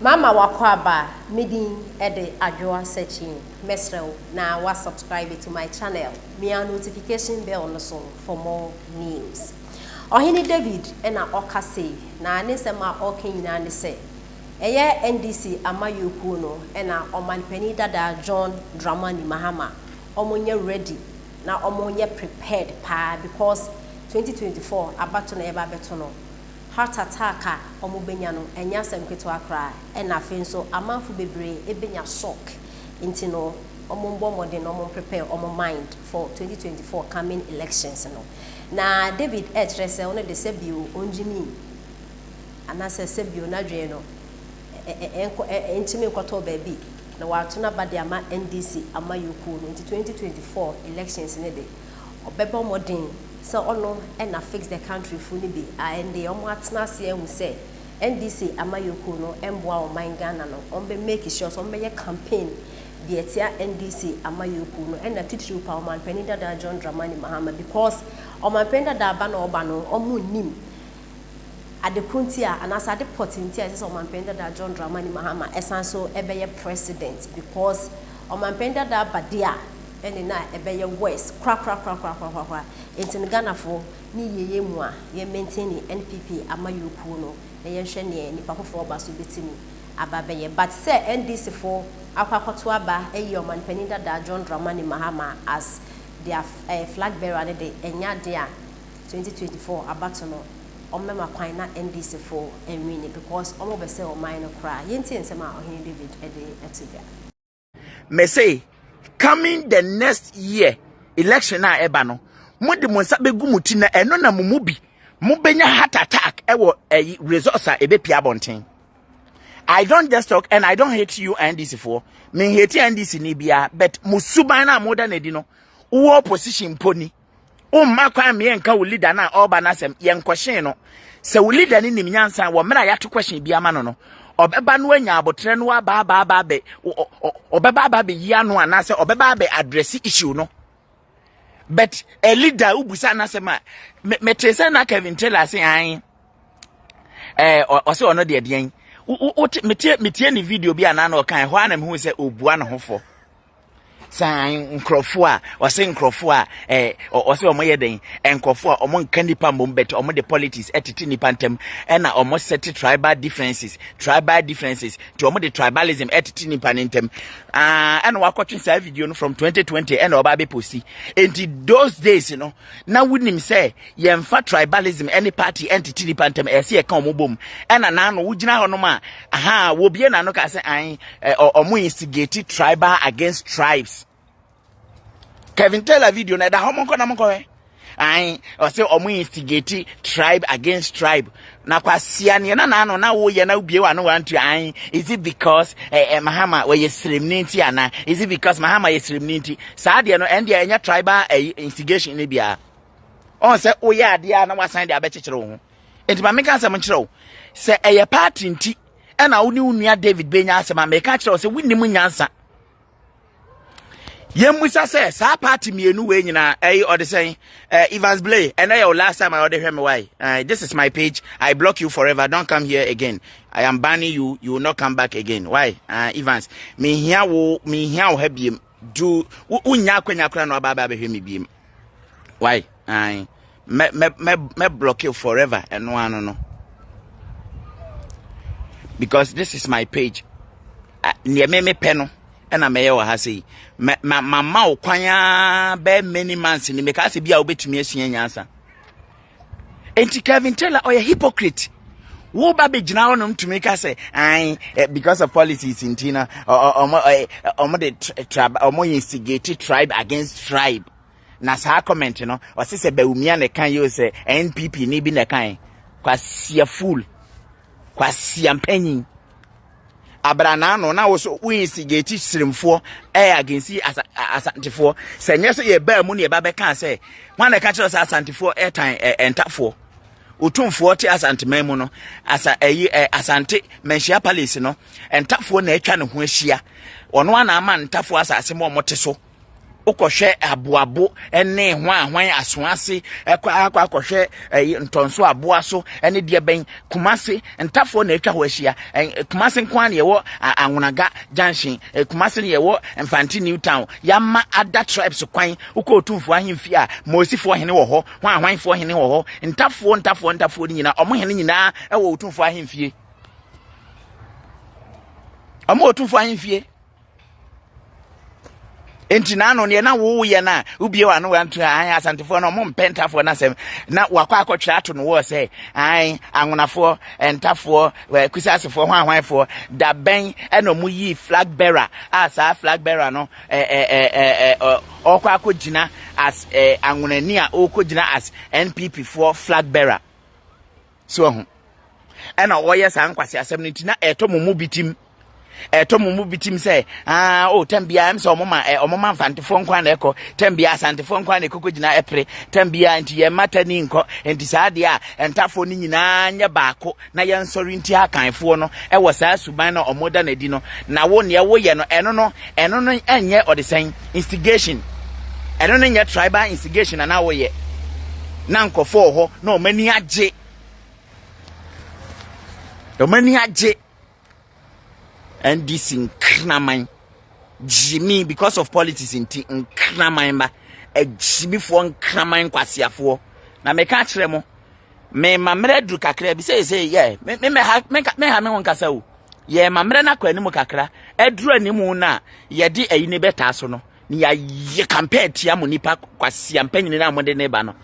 Mama w'akwaaba me din de Adwoa Sekyee mɛsrɛ wo na wa subscribe to my channel mia notification bell no so for more news. Ɔhene David na ɔka sei na ne nsɛm a ɔreka nyinaa ne sɛ ɛyɛ NDC amayɔkuo no na ɔmanpanin dada John Dramani Mahama ɔmo nyɛ ready na ɔmo nyɛ prepared paa because 2024 abato na yɛba abɛto no Heart attack a ɔmo benya no ɛnyɛ asɛm ketewa koraa ɛna afei nso amanfo bebree benya shock nti no ɔmo mbɔ mmɔden na ɔmo prepare ɔmo mind for 2024 coming elections no. Na David ɛkyerɛ sɛ ɔno de sɛbio ɔngyimii anaasɛ sɛbio n'adwene no ɛnkɔ ɛntumi nkɔtɔ baabi na wato n'aba de ama NDC amayɔkuo no nti 2024 elections no de ɔbɛbɔ mmɔden sɛ ɔno na Fix the Country fo no bi a ɛnde ɔmo atena ase ahu sɛ NDC amayɔkuo no mboa ɔman Ghana no ɔmo bɛ make sure sɛ ɔmo bɛyɛ campaign de atia NDC amayɔkuo no ɛna titiriw pa ɔmanpanin dada John Dramani Mahama because ɔmanpanin dada aba na ɔba no ɔmo nnim ade ko nti a anaasɛ ade pɔte nti a ɛsɛ sɛ ɔmanpanin dada John Dramani Mahama ɛsan so ɛbɛyɛ president because ɔmanpanin dada aba de a ɛne na ɛbɛyɛ worse korakorakorakorakorakora. Nti no Ghanafoɔ ne yɛyɛ mu a yɛ maintain NPP amayɔkuo no na yɛnhwɛ neɛ nipa foforɔ ɔba so bɛtumi aba bɛyɛ. But sɛ NDC foɔ akɔ akɔto aba ayi ɔmanpanin dada John Dramani Mahama as their flag bearer ne de, ɛnya de a 2024 abato no ɔmmɛma kwan na NDC foɔ ɛnwin because ɔmo bɛ sɛ ɔman no koraa. Yɛntie nsɛm a Ɔhene David ɛde ɛto dwa. Mese coming the next year election a ɛba no, mo de mo nsa bɛgu mo ti na ɛno na mo mu bi mo bɛnya heart attack ɛwɔ ɛyi results a ɛbɛpia abɔnten. I don't just talk and I don't hate you NDC foɔ. Me hate NDC ni bia, but mo suban na mo da na di no, wo opposition mpo ni womma kwan me nka wo leader na ɔba n'asɛm. Yɛn nkɔhyɛn no sɛ wo leader ne nim nyansa wɔ mmerɛ a yɛato question bi ama no, ɔbɛba no anya abotire no aba aba aba abɛ ɔbɛba aba abɛyi ano anaasɛ ɔbɛba abɛ address issue no. But a leader wobusa n'asɛm a mete sɛ na Kevin Taylor ase an ɔsɛ ɔno deɛ deɛn wote metie ne video bi anaa na ɔkan hɔ a na mehu sɛ ɔbua ne ho fɔ saa nkurɔfoɔ a ɔsɛ nkurɔfoɔ a ɔsɛ ɔmo yɛ den, nkurɔfoɔ a ɔmo nka nipa mbom, but ɔmo de politics ɛtete nipa ntɛm ɛna ɔmo set tribal differences nti ɔmo de tribalism ɛtete nipa ne ntɛm. Aa, ɛna wakɔtwe saa video no from 2020 ɛna ɔba abɛ post. Nti those days no na wunim sɛ yɛmfa tribalism ɛne party ɛntete nipa ntɛm, ɛsɛ yɛka ɔmo bom. Ɛna n'ano wogyina hɔ nom a aha wobie n'ano ka sɛ an ɔmo instigate tribal against tribes. Kevin Taylor video na ɛda hɔ, monkɔ na monkɔhwɛ. An ɔsɛ ɔmo instigate tribe against tribe na kwasia neɛ na n'ano na woyɛ na wobie w'ano wantu an is it because Mahama wɔyɛ sremni nti ana? Is it because Mahama yɛ sremni nti saa deɛ no ɛn deɛ ɛnyɛ tribal instigation ne biara? Ɔn sɛ woyɛ adeɛ a na wasan de abɛkyekyere wo ho. Nti ma meka asɛm nkyerɛ wo sɛ ɛyɛ party nti ɛna wo ne wo nua David bɛnya asɛm a meka kyerɛ wo sɛ wonnim nyansa. Yɛmmusa sɛ saa party mmienu wei nyinaa ɛyi ɔde sɛn Evans Blay, ɛnɛ yɛ wo last time a ɔde hwɛ me. Why? This is my page. I block you forever. Don't come here again. I am banning you. You will not come back again. Why? Evans, mehia wo, mehia wo ha biem do wonya akwanya koraa na ɔba aba abɛhwɛ me biem. Why? Mɛ mɛ mɛ mɛ block you forever. Ɛno ano no because this is my page. Neɛ me mepɛ no ɛna mɛyɛ wɔ ha sɛ yi. Ma mama wo kwan a bɛɛ many months ni meka sɛ bi a wobɛtumi asua nyansa. Enti Kevin Taylor ɔyɛ hypocrite. Wo ba bɛgyina hɔ nom tumi ka sɛ an because of policies nti no ɔmo ɔmo de tribe, ɔmo instigate tribe against tribe. Na saa comment no ɔse sɛ Bawumia na ɛka yi o, sɛ NPP ni bi na ɛka. Kwasia fool, kwasia mpanyin abranaa no na wo so wo instigate sirimfoɔ ɛyɛ against Asantefoɔ. Sɛ nyɛ sɛ yɛbaa mu ne yɛba bɛka sɛ hwan na ɛka kyerɛ sɛ Asantefoɔ ɛtan ɛntafoɔ, Otumfoɔ te Asanteman mu no asa ɛyi Asante Manhyia Palace no, ntafoɔ na atwa ne ho ahyia. Ɔno ana ama ntafoɔ asase mu a ɔmo te so. Wokɔhwɛ aboabo ne hwan hwan asoase ɛkɔ akɔ akɔhwɛ ɛyi ntɔnso aboa so ɛne deɛ bɛn Kumase ntafoɔ na atwa hɔ ahyia. Kumase nko ara na yɛwɔ Anwonaga junction. Kumase na yɛwɔ Mfante New Town. Yɛama ada tribes kwan. Wokɔ Otumfoɔ ahemfie a, Mosifoɔ hene wɔ hɔ, hwan hwanfoɔ hene wɔ hɔ. Ntafoɔ ntafoɔ ntafoɔ no nyinaa, ɔmo hene nyinaa ɛwɔ Otumfoɔ ahemfie. Ɔmo wɔ Otumfoɔ ahemfie. Nti n'ano neɛ na woyɛ no a wobie w'ano wanto an asantefoɔ no ɔmo mpɛ ntafoɔ no asɛm na wakɔ akɔtwerɛ ato no wɔ sɛ an anwonafoɔ ntafoɔ kusasefoɔ ho ahwanfoɔ da bɛn ɛna ɔmo yii flag bearer a saa flag bearer no ɔkɔ akɔgyina as anwonani a ɔkɔgyina as NPP foɔ flag bearer so ɔho ɛna ɔyɛ saa nkwasi asɛm no nti na ɛtɔ mo mu bi tim. Ɛtɔ mo mu bi tim sɛ aa o tɛm biara ɛm sɛ ɔmo ma ɛ ɔmo ma mfantefoɔ nko na ɛkɔ tɛm biara asantefoɔ nko na ɛkɔkɔ gyina ɛpere tɛm biara nti yɛn mma tani nkɔ nti saa deɛ a ntafoɔ no nyinaa nyɛ baako na yɛn nsɔre nti akanfoɔ no ɛwɔ saa suban na ɔmo da n'adi no na wo neɛ woyɛ no ɛno no ɛno no ɛnyɛ ɔdesɛn instigation ɛno no nyɛ tribal instigation na na woyɛ na nkɔfoɔ wɔ hɔ na ɔmo ani agye ɔmo ani agye. NDC nkraman gyimi because of politics nti nkraman ba agyimifoɔ nkraman nkwaseafoɔ na meka akyerɛ mo mema mmerɛ duru kakra bi sɛ sɛ yɛ me me ha me ha me ho nkasa o yɛ ma mmerɛ no akɔ anim kakra aduru anim no a yɛde ayi ne bɛtaa so no na yɛayɛ campaign tia mo nipa kwasia mpanyini no a mode ne ba no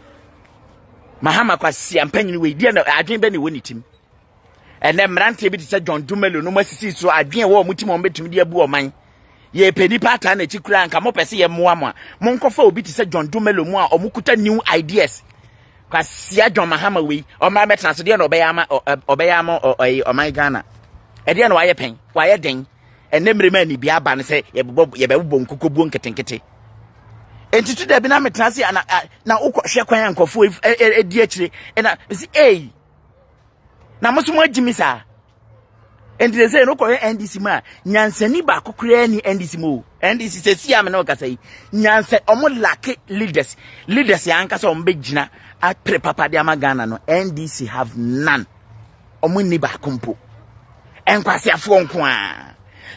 Mahama kwasia mpanyini wei deɛ na adwene bɛ ne wɔ ne tim. Ɛnɛ mmeranteɛ bi te sɛ John Dumelo no asisi so adwene wɔ wɔn ti ma wɔbɛtumi de abu ɔman. Yɛpɛ nipa ataa n'akyi koraa nka mopɛ sɛ yɛmmoa mo a monkɔfa obi te sɛ John Dumelo mu a wɔkuta new ideas. Kwasia John Mahama wei ɔmmra mɛtena so deɛ na ɔbɛyɛ ama ɔbɛyɛ ama ɔyi ɔman Ghana. Ɛdeɛ na wayɛ pɛn wayɛ den. Ɛnɛ mmerɛ mu anibia aba no sɛ yɛbɛbɔ yɛbɛbɔ nkokobuo nketenkete. Enti to dabi na metena ase na na wokɔhwɛ kwan a nkurɔfoɔ ɛdi akyire ɛna mesi ei na mo nso mo agyi mi saa nti sɛ sɛ no kɔyɛ NDC mu a nyansani baako koraa ni NDC mu o NDC sɛ si a me ne ɔkasa yi nyansa ɔmo lake leaders leaders yɛ ankasa ɔmo bɛgyina apere papa de ama Ghana no NDC have none ɔmo nni baako mpo nkwaseafoɔ nko a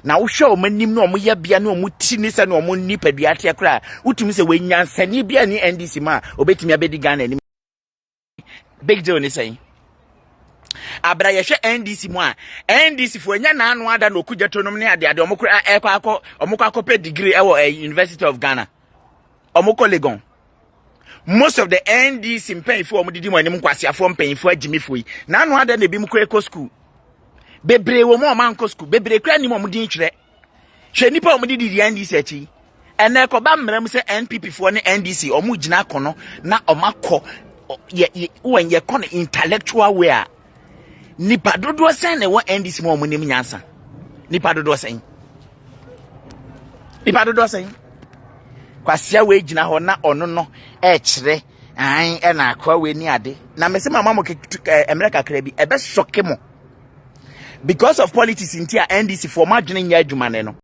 na wohwɛ ɔmo anim na ɔmo yɛbea ne ɔmo ti ne sɛ na ɔmo nipadua teɛ koraa wotumi sɛ wɔnyansani bi a ne NDC mu a obɛtumi abɛdi Ghana anim. Big deal ne sɛn? Abra yɛhwɛ NDC mu a, NDC fo anya n'ano ada na okugya tonom ne ade ade ɔmo kora ɛkɔ akɔ ɔmo kɔ akɔpɛ degree ɛwɔ eh, University of Ghana. Ɔmo kɔ Legon. Most of the NDC mpanyinfoɔ ɔmo didi mu anim nkwasiafoɔ mpanyinfoɔ agyimifoɔ yi. N'ano ada na ebi mu kora ɛkɔ school. Bebree wɔ mu a ɔmo ankɔ school. Bebree kora nim ɔmo din twerɛ. Hwɛ nnipa a wɔde didi NDC akyi yi. Ɛnna ɛkɔba mmara mu sɛ NPP foɔ ne NDC wɔn gyina akɔ no na wɔn akɔ yɛ yɛ wɔn yɛkɔ no intellectual way a nipa dodoɔ sɛn na ɛwɔ NDC mu a wɔn nim nyansa nipa dodoɔ sɛn nipa dodoɔ sɛn kwasia wei gyina hɔ na ɔno no ɛrekyerɛ an ɛna akoa wei ni ade na mɛsɛ mama mo mmerɛ kakra bi ɛbɛ sɔke mo because of politics nti a NDC foɔ mo adwene nyɛ adwuma ne no.